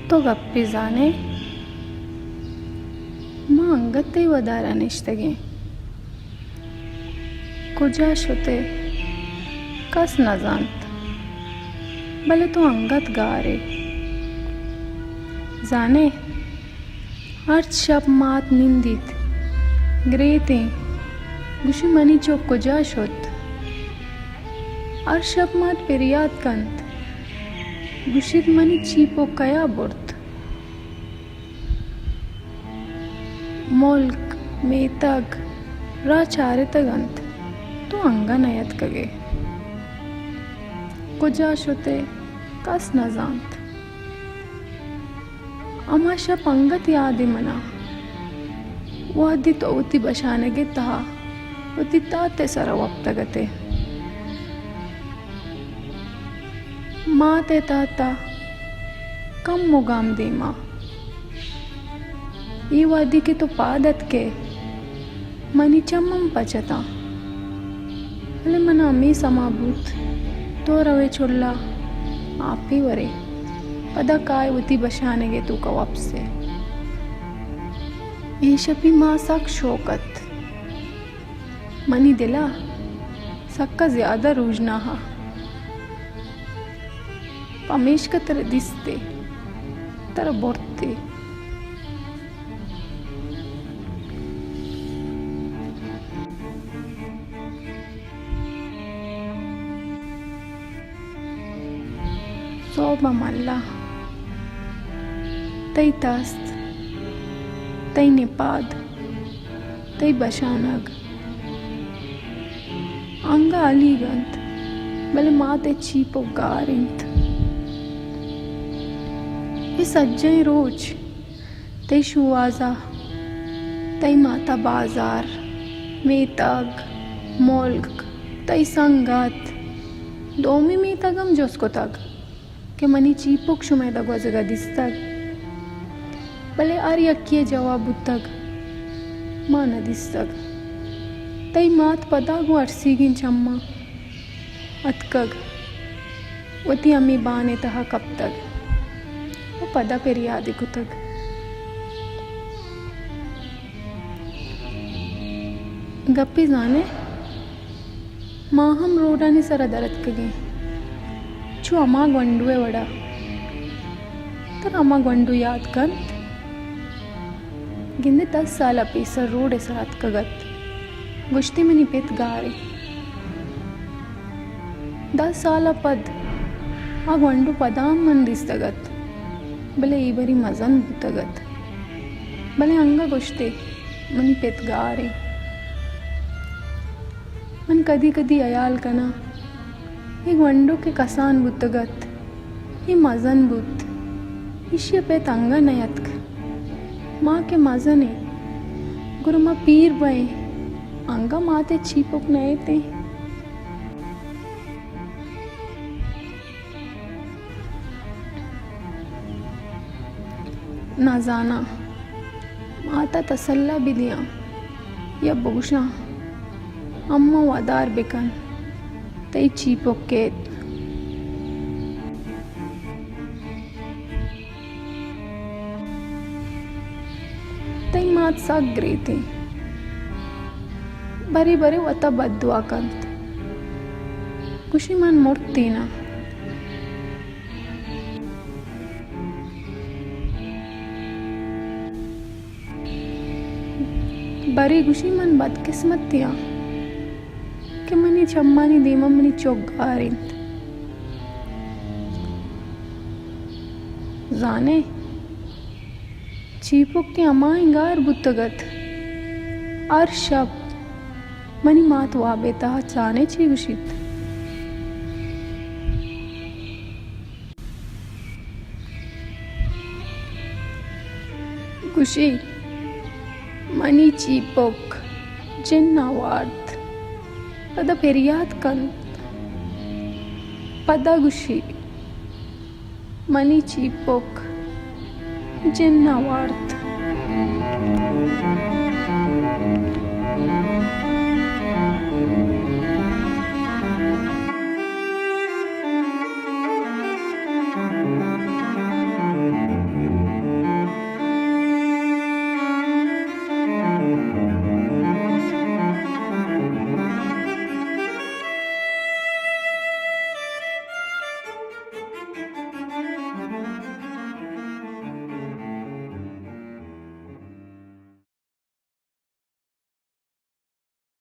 تو گپے زان ئے؟ ما انگت تئی ودار ءَ نشتگ ایں۔ کجا شت ئے؟ کس نہ زانت، بلے تو انگت گار ئے۔ زان ئے، ہرچ شپ مات نندیت، گریت ایں، گوشی، منی چک کجا شت؟ ہر شپ مات پریات کنت، گوشیت، منی چیپک کیا برت؟ ملک، میتگ، راہ چارتگ انت، تو انگہ نیاتکگ ئے۔ کجا شت ئے، کس نزانت۔ ہما شپ انگت یاد ایں منا، وہدے تو وتی بشانگ ءِ تہا وتی تات ءِ سرا وپتگ ات ئے۔ مات ءِ تہت ءَ کمو گام دیما۔ اے وہدی کہ تو پاد اتک ئے، منی چم ہم پچ اتاں، بلے من ءَ ہمے سما بوت، تو روئے چلا آپے ورئے، پدا کائے وتی بشانگ ءِ توکا وپس ئے۔ اے شپی ما سک شوک ات۔ منی دل ءَ سکا زیادہ روژنا ءَ، پمیشکا ترا دیست ئے، ترا برت ئے۔ سہب ءَ ملا، تئی تست، تئی نپاد، تئی بشانگ انگہ ہلیگ انت، بلے مات ءِ چیپک گار انت۔ اے سجہیں روچ تئی شوہاز ءَ، تئی مات ءَ بازار، میتگ، ملک، تئی سنگت، دومی میتگ ہم جست کتگ کہ منی چیپک شمئے ادا گوزگ ءَ دیستگ؟ بلے ہر یکے ءِ جواب بوتگ، ما نہ دیستگ۔ تئی مات پدا گوں ارسیگیں چماں اتکگ، وتی ہمے بان ءِ تہا کپتگ ءُ پدا پریادے کتگ۔ گپے زان ئے، ما ہم روڈانی سرا در اتکگیں، چو ہما گونڈو ءِ وڑا۔ ترا ہما گونڈو یات کنت؟ گندے دس سال ءَ پیسر روڈ ءِ سرا اتکگ ات، گوشتی، منی پت گار انت۔ دس سال ءَ پد آ گونڈو پدا ہم من دیستگ ات، بلے اے بری مزن بوتگ ات۔ بلے انگہ گوشتے، منی پت گار انت۔ من کدی کدی ہیال کناں، اے گونڈو کہ کسان بوتگ ات، اے مزن بوت، ایشی ءِ پت انگہ نیاتک۔ ما کہ مزن ایں، گڑا ما پیر بئیں، انگہ مات ءِ چیپک نئیتیں۔ نزاناں مات ءَ تسلا بدیاں یا بگوشاں، اماں ودار بکن، تئی چیپک کیت۔ تئی مات سک گریتیں، برے برے وتا بددعا کنت، گوشی، من مرتیناں۔ برے گوشی، من بدقسمتے آں کہ منی چمانی دیما منی چک گار انت۔ زانے، چیپک کہ ہمائیں گار بوتگ ات، ہر شپ منی مات واب ءِ تہا زانے چی گوشیت؟ گوشی، منی چیپک جن ءَ وارت، پدا پریات کنت۔ پدا گوشی، منی چیپک جن ءَ وارت۔